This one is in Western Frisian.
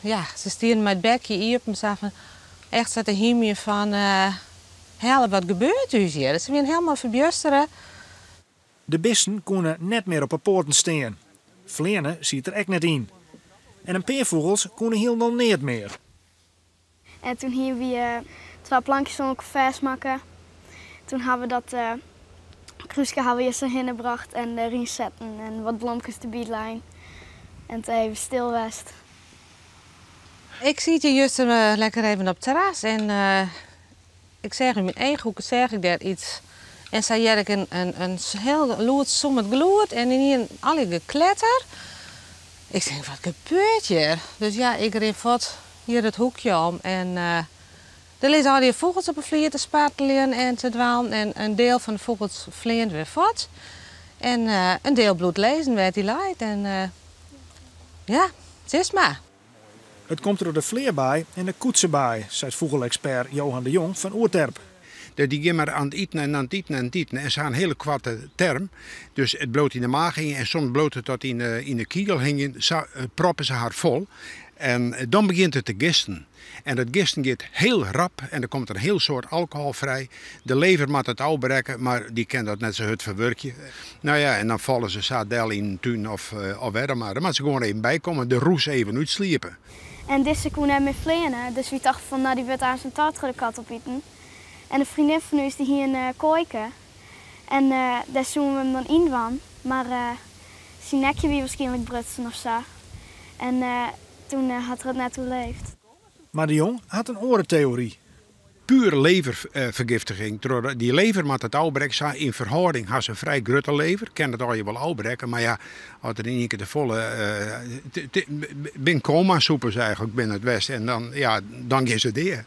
Ja, se stienen mei it bekje iepen sa fan echt sa te hymjen fan help, wat gebeurt ús hjir? Se wienen helemaal ferbjustere. De bisten koene net mear op 'e poaten stean. Fleane siet der ek net yn. En in pear fûgels koene hielendal neat mear. En toen hiene wy twa plankjes oan elkoar fêstmakke. Toen hawwe we dat krúske hawwe we hjir sa hinne brocht en deryn setten en wat blomkes derby lein. En toen even stil west. Ik siet hjir juster lekker even op it terras en ik seach yn myn eachhoeke seach ik dêr iets. En sa hearde ik in hiel lûd sommend gelûd en ynienen allegear gekletter. Ik tink, wat gebeurt hjir? Dus ja, ik rin fuort hjir it hoekje om en der lizze allegear fûgels op 'e flier te sparteljen en te dwaan. En in diel fan de fûgels fleant wer fuort. En in diel bliuwt lizzen wêr't dy leit. En ja, sis mar. It komt troch de flearbaai en de koetsebaai, seit fûgelekspert Johan de Jong fan Oerterp. Dy gean mar oan it iten en oan it iten en it iten en se ha in hiele koarte term. Dus it bliuwt yn de maach hingjen en soms bliuwt it dat yn de kiel hingjen. Sa proppe se har fol en dan begjint it te gisten. En dat gisten giet hiel rap en der komt in hiel soad alkohol frij. De lever moat it ôfbrekke, mar dy kin dat net sa hurd ferwurkje. No ja, en dan falle se sa del yn in tún of wêr dan mar. Dan moatte se gewoan even bykomme, de rûs even útsliepe. En dizze koe net mear fleane, dus wy tochten fan no dy wurdt aanst ta troch de kat opiten. En in freondin fan ús dy hie in koaike en dêr soene we him dan yn dwaan, mar syn nekje wie wierskynlik brutsen of sa en toen hat er it net oerleefd. Mar De Jong hat in oare teory. Pure leverfergiftiging. Troch dy lever moat it ôfbrekke. Sa yn ferhâlding ha se in frij grutte lever. Kin it allegear wol ôfbrekke, mar ja, as der yn ien kear te folle bin koma-sûpers eigenlik binne it west en dan, ja, dan gean se dea.